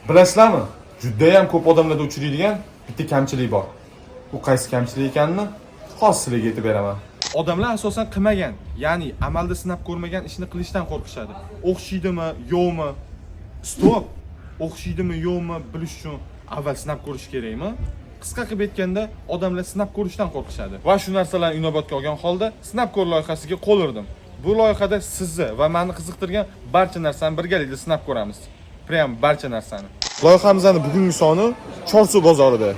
Bilasizlarmi? Judayam ko'p odamlarda uchraydigan bitta kamchilik bor. U qaysi kamchilik ekanini hozir sizlarga aytib beraman. Odamlar asosan qilmagan, ya'ni amalda sinab ko'rmagan ishni qilishdan qo'rqishadi. O'xshaydimi, yo'qmi? Stop. O'xshaydimi, yo'qmi bilish uchun avval sinab ko'rish kerakmi? Qisqa qilib aytganda, odamlar sinab ko'rishdan qo'rqishadi. Va shu narsalarni inobatga olgan holda sinab ko'r loyihasiga qo'l urdim. Bu loyihada sizni va meni qiziqtirgan barcha narsani birgalikda sinab ko'ramiz. Prям barcha narsani. Loyihamizning bugungi soni Chorsu bozorida.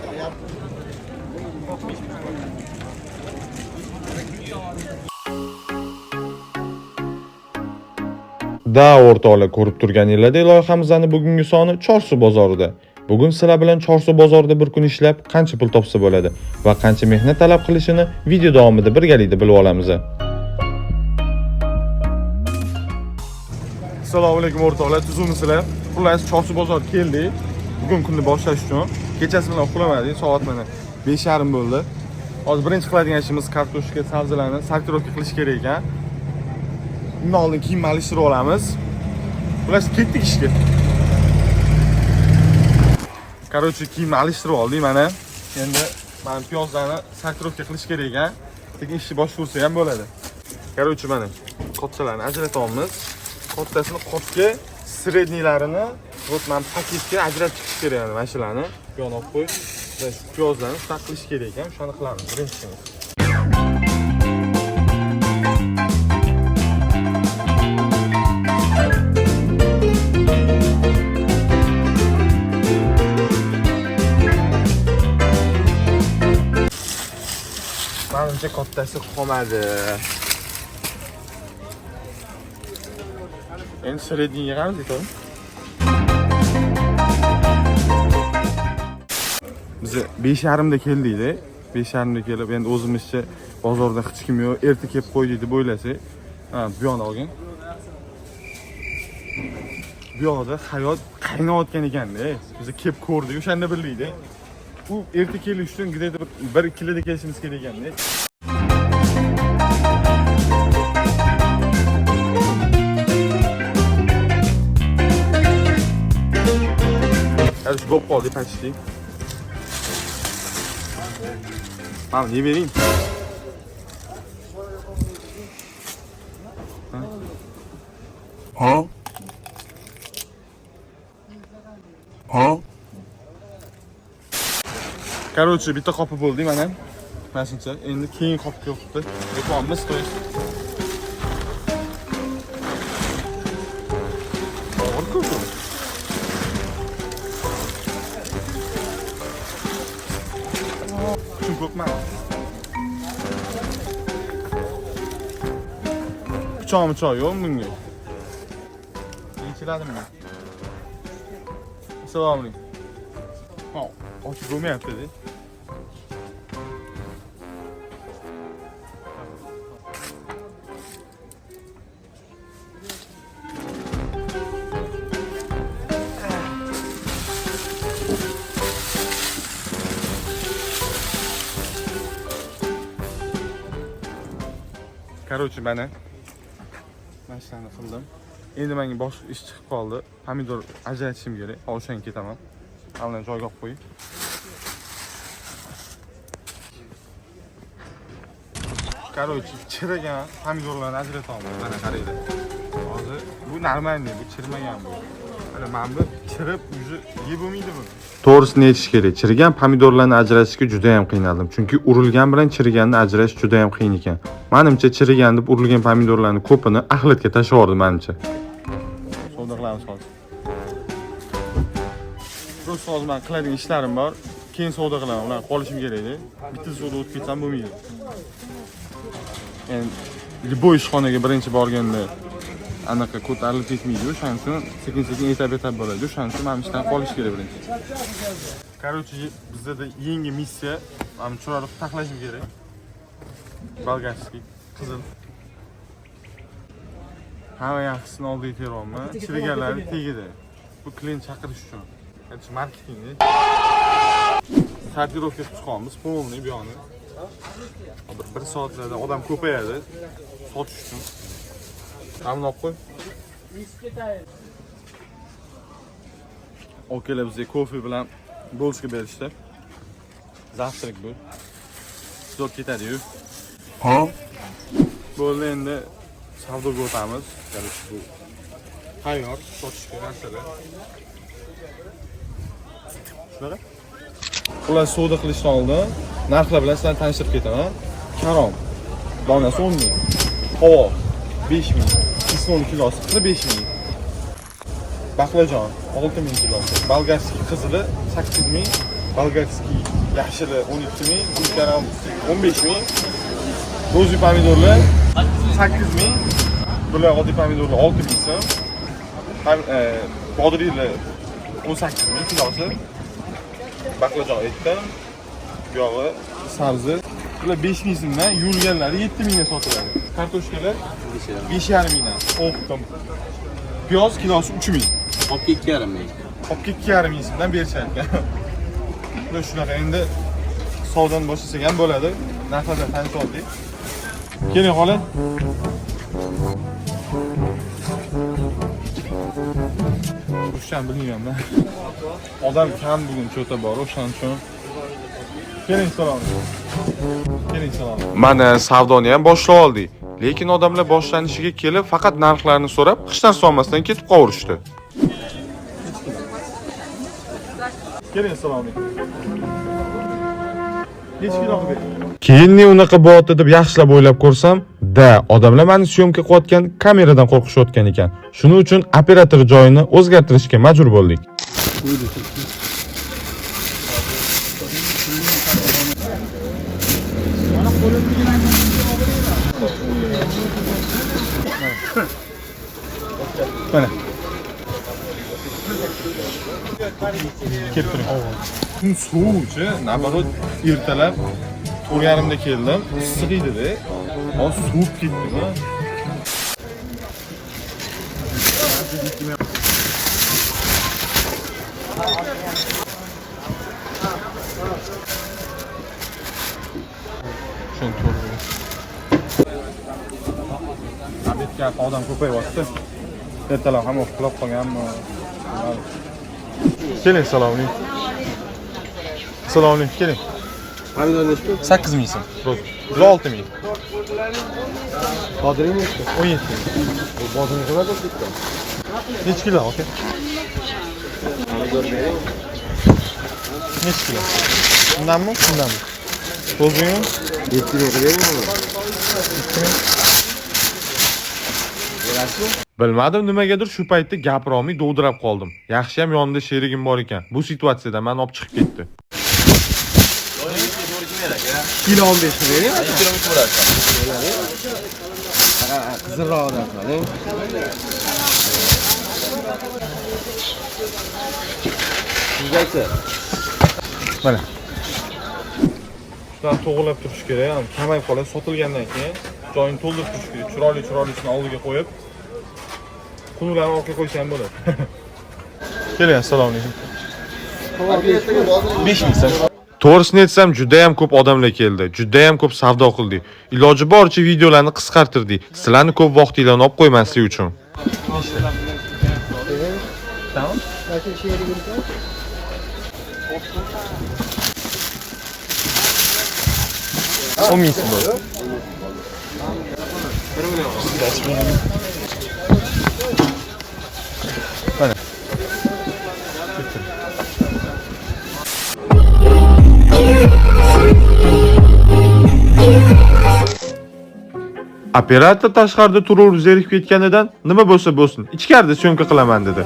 Da o'rtoqlar, ko'rib turganinglardek loyihamizning bugungi soni Chorsu bozorida. Bugun sizlar bilan Chorsu bozorida bir kun ishlab qancha pul topsa bo'ladi va qancha mehnat talab qilishini video davomida birgalikda bilib olamiz. Assalomu alaykum o'rtoqlar, tuzukmisizlar? Xullas, Chorsu bozor keldik. Bugun kunni boshlash uchun kechasi bilan uxlamadik, soat mana 5:30 bo'ldi. Hozir birinchi qiladigan ishimiz kartoshka, sabzilarni сортировка qilish kerak ekan. Undan oldin kiyim alishtirib olamiz. Xullas, ketdik ishga. Короче, kiyimni alishtirib oldik mana. Endi mana piyozlarni сортировка qilish kerak ekan. Lekin ishni boshlayversa ham bo'ladi. Короче, mana kattalarni ajratyapmiz. Kattasini qopga, средний larini вот mana paketga ajratib chiqish kerak yani mana shularni. Bu yoqni olib qo'y. Va shu piyozlarni shunaqa qilish kerak ekan, o'shani qilamiz birinchi ishimiz. Manimcha kattasi qolmadi. Endi средний yig'amiz, to'g'rimi? Biz 5:30 da keldikda. 5:30 da kelib, endi o'zimizcha bozorda hech kim yo'q, erta kelib qo'ydik deb o'ylasak, ha, bu yoqni olgin. Bu yoqda hayot qaynayotgan ekanda. Biz kelib ko'rdik, o'shanda bildikda. U erta kelish uchun где-то bir 1-2 da kelishimiz kerak ekanda. Короче, bo'lib qoldi почти. Mana ne vereyim? Huh? Huh? Короче, bitta qopi bo'ldi mana. Mana shuncha. Endi keyin qopga o'tibdi. Yopamiz, то есть. Og'ir-ku bu. Kuchim ko'pmi? Pichoq michoq yo'qmi bunga? Yechiladimi? Assalomu alaykum. Ha, ochib bo'lmayapti-da. Короче, mana shularni qildim. Endi menga boshqa ish chiqib qoldi. Pomidor ajratishim kerak. Hozir o'shanga ketaman. Avvaldan joyga olib qo'ying. Короче, chirigan pomidorlarni ajratyapman. Mana qaranglar. Hozir bu нормальный, bu chirimagan bu. Mana mana bu chirib уже yeb bo'lmaydi buni. To'g'risini aytish kerak, chirigan pomidorlarni ajratishga juda ham qiynaldim. Chunki urilgan bilan chiriganni ajratish juda ham qiyin ekan. Manimcha chirigan deb urilgan pomidorlarni ko'pini axlatga tashlab yubordi manimcha. Savdo qilamiz hozir. Просто hozir men qiladigan ishlarim bor. Keyin savdo qilaman, ularni qolishim kerakda. Bitta savdo o'tib ketsam bo'lmaydi. Endi любой ishxonaga birinchi borganda anaqa ko'tarilib ketmaydi, o'shaning uchun sekin-sekin etap-etap bo'ladi. O'shaning uchun mana ishdan qolish kerak birinchi. Короче, bizda yangi missiya, mana chiroyli qilib taxlashim kerak. Bolgarskiy, qizil. Hamma yaxshisini oldiga teryapman. Chiriganlarni tagida. Bu klient chaqirish uchun. Короче, marketingda. Сортировка qilib chiqamiz, полный bu yoqni. Bir soatlarda odam ko'payadi sotish uchun. Mana buni olib qo'y. Okalar bizga kofe bilan булочка berishdi. Завтрак bu. Zo'r ketadi-yu. Bo'ldi, endi savdoga o'tamiz. Короче, bu tayyor sotishga narsalar. Shunaqa. Ular savdo qilishdan oldin narxlar bilan sizlarni tanishtirib ketaman. Karom donasi 10 ming. Qovoq 5 ming. Islom kilosi 45 ming. Baqlajon 6 ming kilosi. Болгарский qizili 8 ming. Болгарский yashili 12 ming. Gulkaram 15 ming. Розовый pomidorlar 8 ming. Bular oddiy pomidorlar 6 ming so'm. Bodringlar 18 ming kilosi. Baqlajon aytdim. Bu yog'i sabzi. Bular 5 ming so'mdan, yuvilganlari 7 mingga sotiladi. Kartoshkalar 5,5 mingdan. O'qdim. Piyoz kilosi 3 ming. Olib 2,5 ming. Olib 2,5 ming so'mdan berishar ekan. Bular shunaqa, endi savdoni boshlasak ham bo'ladi. Narxlar bilan tanishib oldik. Keling xola. O'shani bilmayman. Odam kam bugun cho'ta bor, o'shaning uchun. Keling, salom. Keling, salom. Mana savdoni ham boshlab oldik. Lekin odamlar boshlanishiga kelib faqat narxlarni so'rab, hech narsa olmasdan ketib qolishdi. Keling, assalomu alaykum. Necha kilo qilib bering? Keyin ne unaqa bo'lyapti deb yaxshilab o'ylab ko'rsam, da, odamlar meni syomka qilayotgan kameradan qo'rqishayotgan ekan. Shuning uchun operator joyini o'zgartirishga majbur bo'ldik. Mana. Kelib turing. Kun sovuqchi, наоборот, ertalab 4:30da keldim, issiq edi-da. Hozir sovib ketdi-da. Shuni to'g'ri. Обед ga odam ko'payyapti. Ertalab hamma uxlab qolganmi? Keling, assalomu alaykum. Assalomu alaykum, keling. Pomidor nechi pul? 8 ming so'm. Bular 6 ming. Bodring nechi? 17 ming. Bu bodring qimmat bo'lib ketdi. Nechi kilo, aka? Pomidor bering. Nechi kilo? Bundanmi? Bundanmi? To'g'rimi? 7 ming qilib beringmi? 2 ming. Bilmadim nimagadir shu paytda gapira olmay dovdirab qoldim. Yaxshi ham yonimda sherigim bor ekan. Bu situatsiyadan meni olib chiqib ketdi. Kilo 15 ming bering. 2 kilo bo'ladi. Qizilroq narxlar. Sizgacha. Mana. Shularni to'g'rilab turish kerak, ham kamayib qoladi sotilgandan keyin joyini to'ldirib turish kerak. Chiroyli chiroylisini oldiga qo'yib, qunuqlarni orqaga qo'ysa ham bo'ladi. Keling, assalomu alaykum. 5 ming so'm. To'g'risini aytsam, juda ham ko'p odamlar keldi. Juda ham ko'p savdo qildik. Iloji boricha videolarni qisqartirdik. Sizlarni ko'p vaqtinglarni olib qo'ymaslik uchun. Tamam. 10 ming so'm bo'ldi. Mana. Operator tashqarida turib zerikib ketganidan nima bo'lsa bo'lsin, ichkarida syomka qilaman dedi.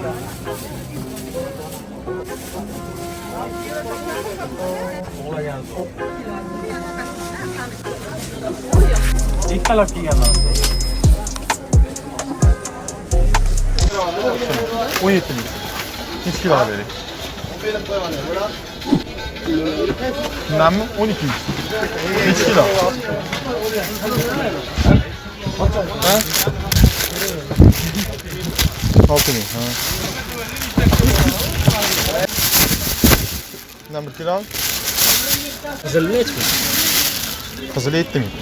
Ertalab kelganman. 17 ming. Necha kilo bering? Bundanmi? 12 ming. Necha kilo? Ha? 6 ming. Ha. Bundan 1 kilo. Qizil nechi pul? Qizili 7 ming.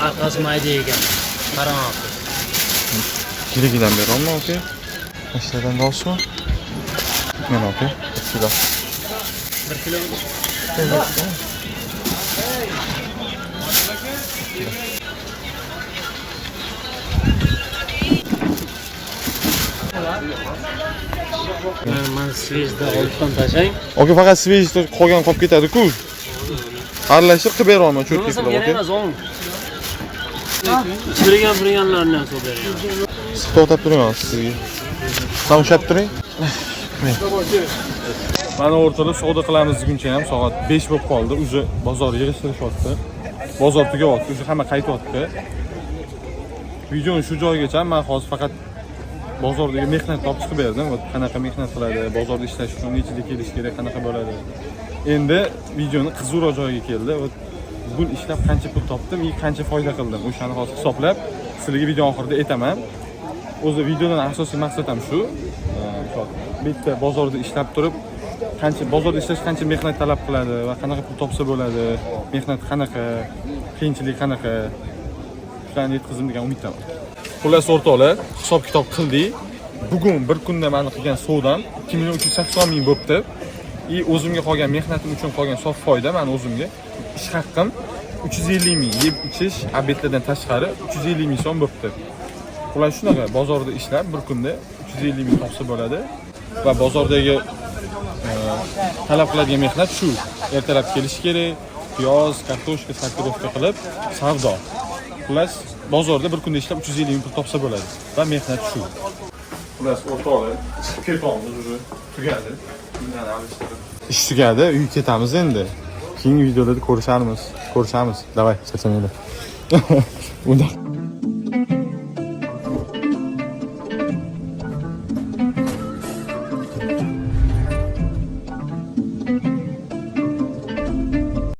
Orqasi mayda ekan. Qarang. Kiligidan berolma, aka. Ishlardan rostmi? Mana aka, 1 kilo. 1 kilo. Man свежий da olibdan tashlang. Aka, faqat свежий qolgan qolib ketadi-ku. Aralashib qilib beraman cho'tka Bo'lmasam qilib, kerak aka. Emas, oling. Chirigan birganlarni ham solib beraman. Siz to'xtab turing hozir sizga. San ushlab turing. Mana o'rtada savdo qilamiz deguncha ham soat 5 bo'lib qoldi. Уже bozor yig'ishtirishyapti. Bozor tugayapti, уже hamma qaytyapti. Videoni shu joygacha men hozir faqat bozordagi mehnat topib chiqib berdim. Вот qanaqa mehnat qiladi, bozorda ishlash uchun nechida kelish kerak, qanaqa bo'ladi. Endi videoni qiziqroq joyiga keldi. Вот bugun ishlab qancha pul topdim, и qancha foyda qildim. O'shani hozir hisoblab sizlarga video oxirida aytaman. O'zi videodan asosiy maqsad ham shu. Misol, bitta bozorda ishlab turib, qancha bozorda ishlash qancha mehnat talab qiladi va qanaqa pul topsa bo'ladi, mehnat qanaqa, qiyinchilik qanaqa, shularni yetkazdim degan umiddaman. Xullas o'rtoqlar, hisob kitob qildik. Bugun bir kunda mani qilgan savdom 2 million 380 ming bo'libdi. И o'zimga qolgan mehnatim uchun qolgan sof foyda mani o'zimga ish haqqim 350 ming, yeb ichish, обед lardan tashqari 350 ming so'm bo'libdi. Xullas shunaqa bozorda ishlab bir kunda 350 ming topsa bo'ladi va bozordagi talab qiladigan mehnat shu. Ertalab kelish kerak, piyoz, kartoshka, сортировка qilib savdo. Xullas bozorda bir kunda ishlab 350 ming pul topsa bo'ladi va mehnat shu. Xullas o'rtoqlar, chiqib ketyapmiz уже, tugadi. Ish tugadi, uyga ketamiz endi. Keyingi videolarda ko'risharmiz. Ko'rishamiz. Давай, charchamanglar. Unda